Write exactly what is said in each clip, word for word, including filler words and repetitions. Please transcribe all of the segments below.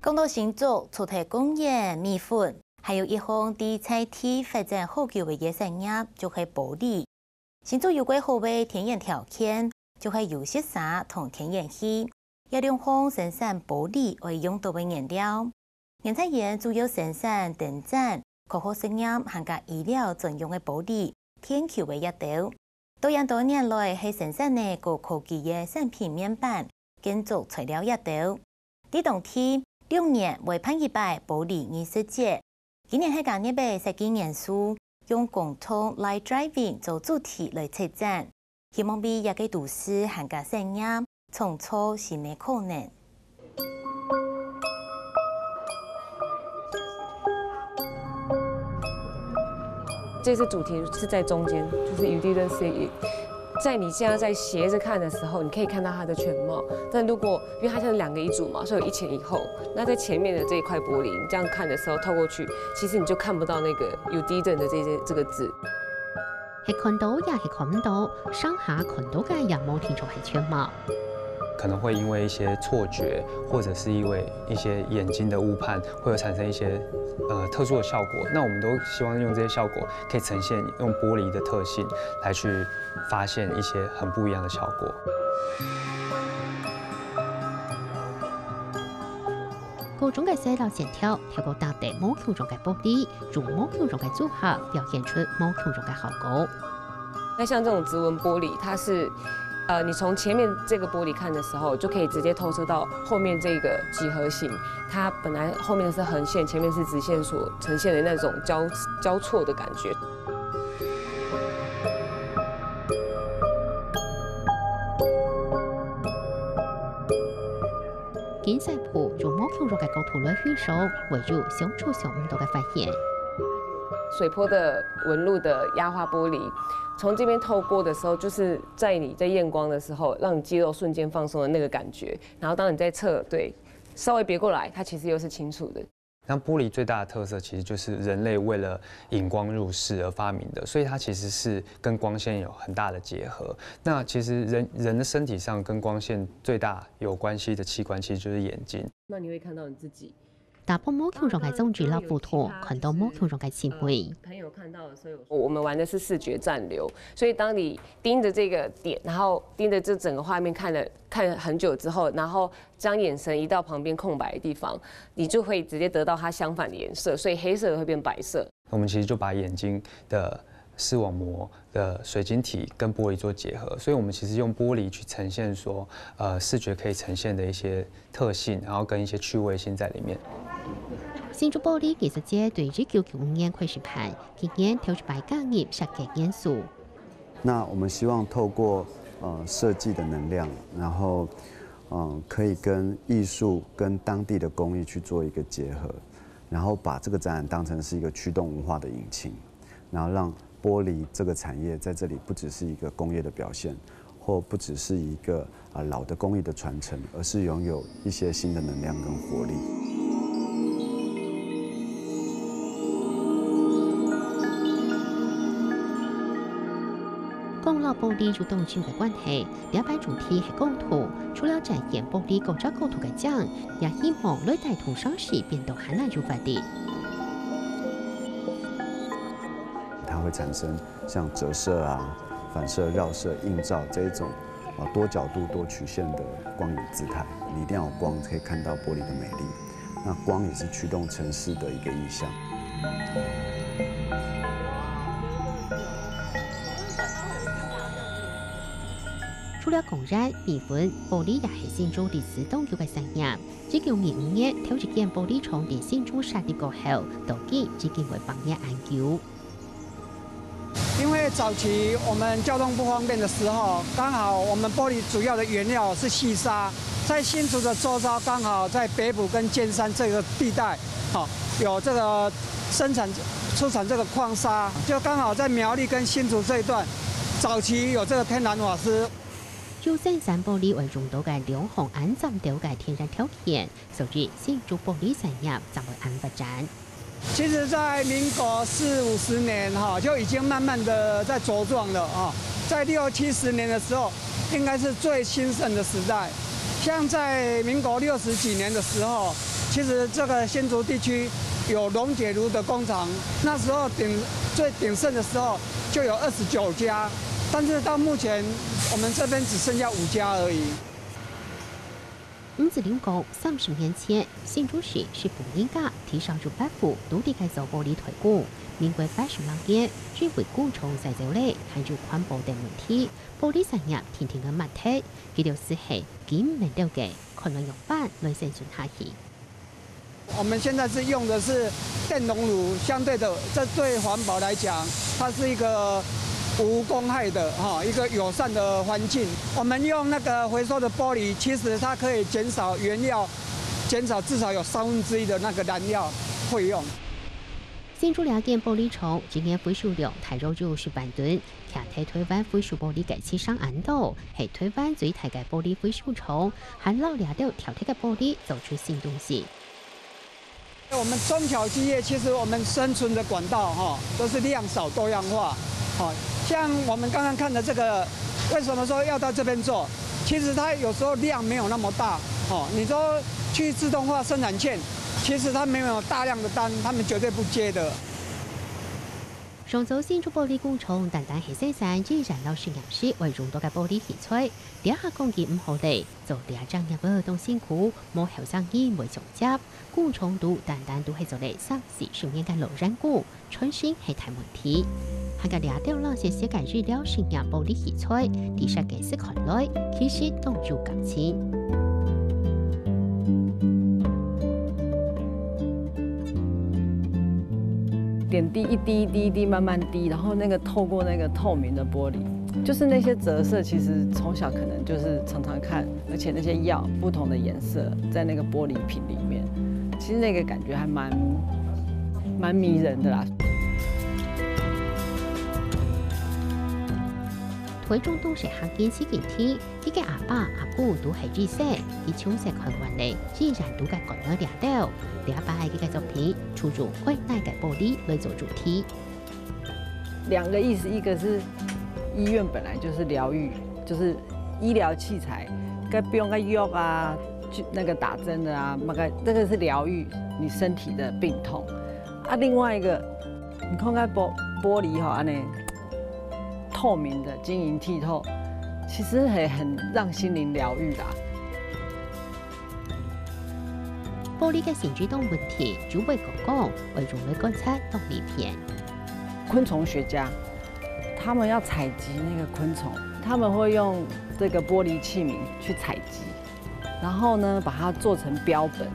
講到新竹，除忒公園、米粉，還有一項在在地發展好久个產業，就係玻璃。新竹有蓋好个天然條件，就係有雪沙同天然氣，這兩項生產玻璃愛用到个原料。 研製園主要生產燈盞、科學實驗還加醫療專用个玻璃、電球个這兜。到恁多年來係生產个高科技个產品面板、建築材料這兜。在當地，六月會辦一擺玻璃藝術節。今年係加入个設計元素，用光通light driving做主題來策展。 希望為這個都市還加產業創造新个可能。這次主題是在中間，就是 you didn't see it。在你現在在斜着看的時候，你可以看到它的全貌。但如果因為它現在兩個一組嘛，所以有一前一後。那在前面的這一塊玻璃，你這樣看的時候透過去，其實你就看不到那個 you didn't 的這些這個字。 係看到也係看毋到，上下看到个樣貌定著係全貌。可能會因為一些錯覺，或者是因為一些眼睛的誤判，會有產生一些呃特殊的效果。那我們都希望用這些效果，可以呈現用玻璃的特性來去發現一些很不一樣的效果。各種个色摎線條，透過搭等無共樣个玻璃， 用無共樣个組合表現出無共樣个效果。那像這種指紋玻璃，它是，呃，你從前面這個玻璃看的時候，就可以直接透射到後面這個幾何形。它本來後面是橫線，前面是直線所呈現的那種交交錯的感覺。 金師傅用無共樣个角度來欣賞，會有想像毋到个發現。水波的紋路的壓花玻璃，從這邊透過的時候，就是在你在驗光的時候，讓你肌肉瞬間放鬆的那個感覺。然後當你在側，對，稍微別過來，它其實又是清楚的。 那玻璃最大的特色其實就是人類為了引光入室而發明的，所以它其實是跟光線有很大的結合。那其實人人的身體上跟光線最大有關係的器官其實就是眼睛。那你會看到你自己。打破無共樣个裝置摎互動，看到無共樣个行為。朋友看到了，所以我我們玩的是視覺暫留。所以當你盯著這個點，然後盯著這整個畫面看了看了很久之後，然後 將眼神移到旁邊空白的地方，你就會直接得到它相反的顏色，所以黑色的會變白色。我們其實就把眼睛的視網膜的水晶體跟玻璃做結合，所以我們其實用玻璃去呈現說，呃，視覺可以呈現的一些特性，然後跟一些趣味性在裡面。新竹玻璃藝術節對一九九五年開始辦，今年頭一擺加入設計元素。那我們希望透過呃設計的能量，然後 嗯，可以跟藝術、跟當地的工藝去做一個結合，然後把這個展覽當成是一個驅動文化的引擎，然後讓玻璃這個產業在這裡不只是一個工業的表現，或不只是一個啊老的工藝的傳承，而是擁有一些新的能量跟活力。 講到玻璃有當深个關係，這擺主題係光通，除了展現玻璃各隻角度个靚，也希望來帶動城市變到還較有活力。它會產生像折射啊、反射、繞射、映照這一種啊多角度、多曲線的光影姿態。你一定要有光，可以看到玻璃的美麗。 那光也是驅動城市的一個意象。除了光源、米粉，玻璃也係新竹歷史悠久个產業。一九二五年，頭一間玻璃廠在新竹設立過後，到今已經會百年恁久。 因為早期我們交通不方便的時候，剛好我們玻璃主要的原料是細砂，在新竹的周遭，剛好在北埔跟尖山這個地帶，好有這個生產出產這個礦砂，就剛好在苗栗跟新竹這一段，早期有這個天然瓦斯。有生產玻璃會用到个兩項恁爭鬥个天然條件，所以新竹玻璃產業正會恁發展。 其實，在民國四五十年哈，就已經慢慢的在茁壯了啊。在六七十年的時候，應該是最興盛的時代。像在民國六十幾年的時候，其实这个新竹地区有溶解炉的工厂，那时候鼎最鼎盛的时候就有二十九家，但是到目前我们这边只剩下五家而已。吳子龍講，三十年前，新竹市十戶人家，地上有八戶都在該做玻璃代工。民國八十六年，因為工廠徙走了，還有環保等問題，玻璃產業定定个滅忒，佢兜就係經營了个，看愛仰般來生存下去。 我们现在是用的是电熔炉，相对的，这对环保来讲，它是一个无公害的哈，一个友善的环境。我们用那个回收的玻璃，其实它可以减少原料，减少至少有三分之一的那个燃料费用。新竹這間玻璃廠，一年回收量大約有十萬噸，徛在台灣回收玻璃个市場恁多，係台灣最大个玻璃回收廠，還摎這兜挑忒个玻璃做出新東西。 我们中小企业其实我们生存的管道哈，都是量少多样化。好，像我们刚刚看的这个，为什么说要到这边做？其实它有时候量没有那么大，哦，你说去自动化生产线，其实它没有大量的单，他们绝对不接的。上早新竹玻璃工廠單單係生產易燃摎實驗室會用到个玻璃器材，這下講起毋好咧，做這隻業務當辛苦，無後生人會想接。 工廠肚單單都係做了三四十年个老員工，傳承係大問題。還過這兜老式設計醫療實驗玻璃器材，在設計師看來，其實當有感情。點滴一滴一滴一滴慢慢滴，然後那個透過那個透明的玻璃，就是那些折射，其實從小可能就是常常看，而且那些藥不同的顏色在那個玻璃瓶裡面，其實那個感覺還蠻蠻迷人的啦。台中東勢行經市景廳，佢个阿爸阿姑都係醫生，佢從細看慣了醫院肚个管仔這兜。這擺佢个作品就用海泥个玻璃來做主題。兩個意思，一個是醫院本來就是療癒，就是醫療器材，該不用該藥啊，去那個打針的啊，那個那個是療癒你身體的病痛。啊，另外一個，你看該玻玻璃吼，安呢透明的、晶瑩剔透，其實也很讓心靈療癒啦。玻璃个性質當問題，就會講講，會用來觀察當利便。昆蟲學家，他們要採集那個昆蟲，他們會用這個玻璃器皿去採集，然後呢，把它做成標本，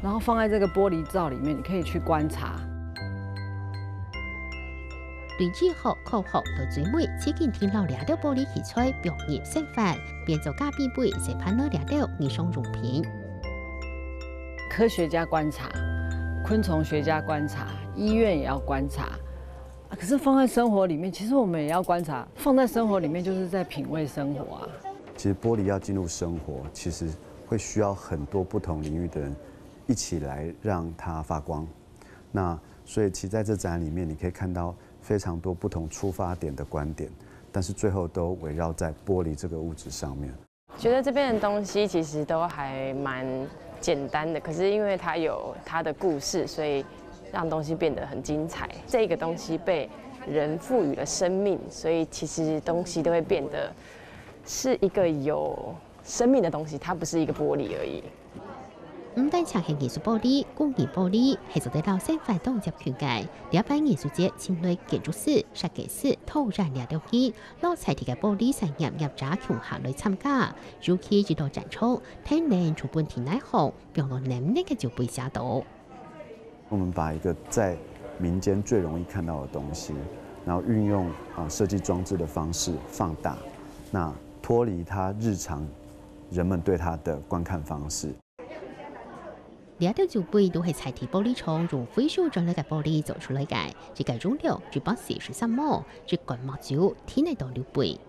然後放在這個玻璃罩裡面，你可以去觀察。對醫學、科學到最尾，自家定摎這兜玻璃器材放入生活，變做咖啡杯、洗盤仔這兜日常用品。科學家觀察，昆蟲學家觀察，醫院也要觀察。啊，可是放在生活裡面，其實我們也要觀察。放在生活裡面，就是在品味生活啊。其實玻璃要進入生活，其實會需要很多不同領域的人一起來讓它發光。那所以，其實在這展覽裡面，你可以看到非常多不同出發點的觀點，但是最後都圍繞在玻璃這個物質上面。覺得這邊的東西其實都還蠻簡單的，可是因為它有它的故事，所以讓東西變得很精彩。這個東西被人賦予了生命，所以其實東西都會變得是一個有生命的東西，它不是一個玻璃而已。毋單淨係藝術玻璃、工藝玻璃，係做得摎生活當接近个。這擺藝術節請來建築師、設計師、導演這兜人，摎在地个玻璃產業業者共下來參加。尤其這道展場，天然就分地泥項，放落淰淰个酒杯寫到。我們把一個在民間最容易看到的東西，然後運用啊設計裝置的方式放大，那脫離它日常人們對它的觀看方式。這兜酒杯都係在地玻璃廠用回收轉來个玻璃做出來个，一個容量一百四十三毫，一罐麥酒定得倒六杯。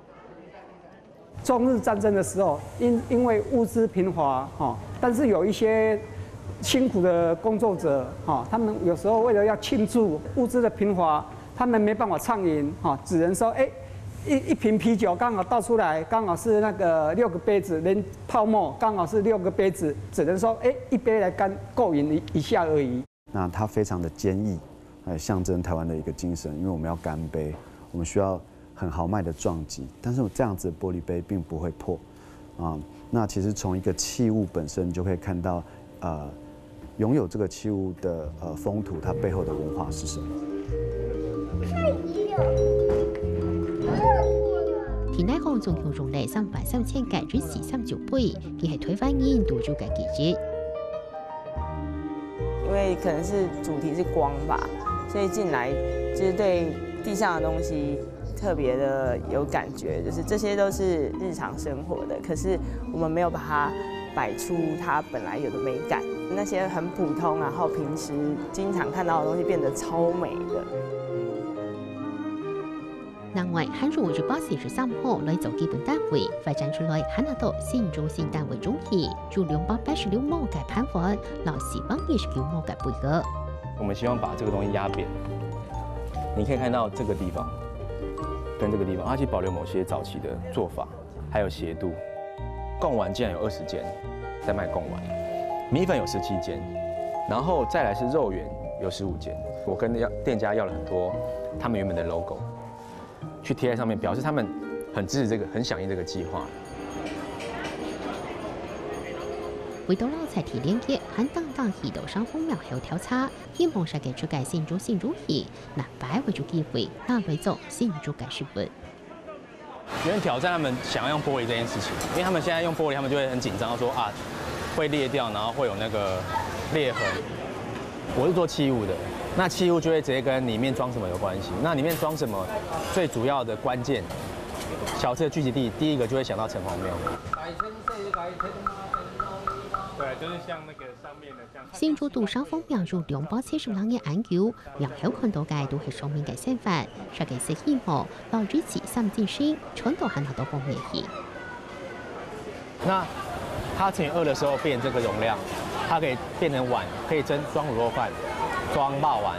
中日戰爭的時候，因因為物資貧乏哈，但是有一些辛苦的工作者哈，他們有時候為了要慶祝物資的貧乏，他們沒辦法暢飲哈，只能說哎，一一瓶啤酒刚好倒出来，刚好是那个六个杯子，连泡沫刚好是六个杯子，只能说，哎，一杯来干够饮一一下而已。那它非常的坚毅，呃，象征台湾的一个精神，因为我们要干杯，我们需要很豪迈的撞击，但是这样子的玻璃杯并不会破啊。那其实从一个器物本身，你就可以看到，呃，拥有这个器物的呃风土，它背后的文化是什么。店內項總共用了三萬三千个日式三角杯，佢係台灣人獨有个技術。因為可能是主題是光吧，所以進來就是對地上的東西特別的有感覺，就是這些都是日常生活的，可是我們沒有把它擺出它本來有的美感。那些很普通，然後平時經常看到的東西變得超美的。另外，還有一百四十三號來做基本單位，發展出來還較多新竹新單位中心，有兩百八十六模个盤碗，摎四百二十九模个杯仔。我們希望把這個東西壓扁。你可以看到這個地方跟這個地方，它去保留某些早期的做法，還有斜度。貢丸竟然有二十間在賣貢丸，米粉有十七間，然後再來是肉圓有十五間。我跟要店家要了很多他們原本的 logo， 去貼在上面，表示他們很支持這個，很響應這個計劃。為到老在地連結，還單單去到雙峰廟後調查，希望設計出个新竹新竹戲，哪擺會有機會拿來做新竹个食物。有點挑戰他們想要用玻璃這件事情，因為他們現在用玻璃，他們就會很緊張，說啊會裂掉，然後會有那個裂痕。我是做器物的，那器物就會直接跟裡面裝什麼有關係。那裡面裝什麼，最主要的關鍵，小吃的聚集地，第一個就會想到城隍廟。對，就是像那個上面的這樣。新竹縣雙峰廟有兩百七十零年恁久，往後看到个都係上面个生活，設計師希望摎日式三進身傳到還較多方面去。那它乘以二的時候變成這個容量，它可以變成碗，可以裝裝滷肉飯、裝肉圓。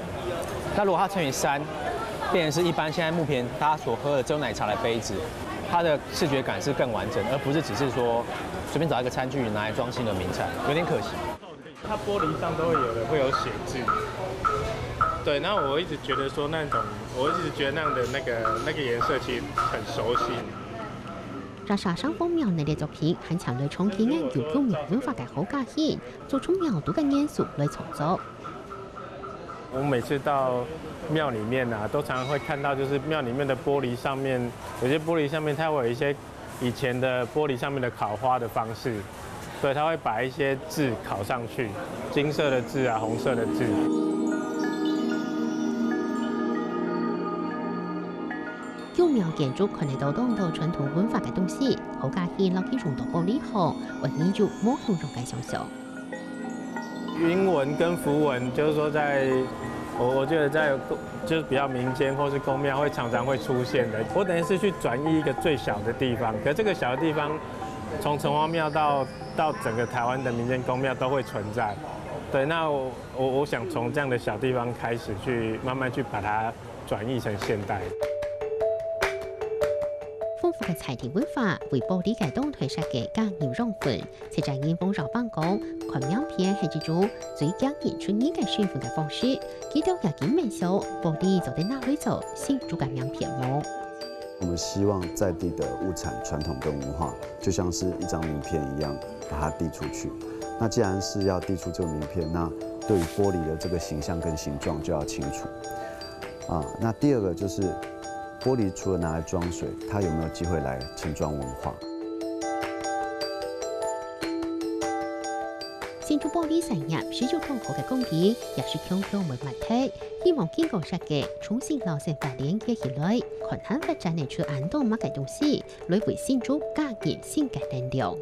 那如果它乘以三，變成是一般現在目前大家所喝的珍珠奶茶的杯子，它的視覺感是更完整，而不是只是說隨便找一個餐具拿來裝新的名產，有點可惜。它玻璃上都會有的，會有寫字。對，那我一直覺得說那種，我一直覺得那樣的那個那個顏色其實很熟悉。 這下雙峰廟內个作品還請來重慶人有宮廟文化个何家興，做出廟肚个元素來創作。我每次到廟裡面啊，都常常會看到，就是廟裡面的玻璃上面，有些玻璃上面它會有一些以前的玻璃上面的烤花的方式，所以它會把一些字烤上去，金色的字啊，紅色的字。宮廟建築看得到當多傳統文化个東西，何家興摎佢用到玻璃項，會引起無共樣个想像。雲紋跟符文，就是說在我我覺得在就是比較民間或是宮廟會常常會出現的。我等於是去轉移一個最小的地方，可這個小的地方，從城隍廟到到整個台灣的民間宮廟都會存在。對，那我我我想從這樣的小地方開始去慢慢去把它轉移成現代。豐富个在地文化為玻璃个當代設計加入養分，實在因為老板講，看名片係一種最強引出人个身份个方式，佢兜也緊問想，玻璃做得拿來做新竹个名片無？我們希望在地的物產、傳統跟文化，就像是一張名片一樣，把它遞出去。那既然是要遞出這個名片，那對於玻璃的這個形象跟形狀就要清楚。啊，那第二個就是玻璃除了拿來裝水，它有沒有機會來盛裝文化？新竹玻璃產業係有當好个工藝，也係強強會慢忒，希望經過設計，重新摎生活連結起來，看還發展得出恁多麼个東西，來為新竹加入新个能量。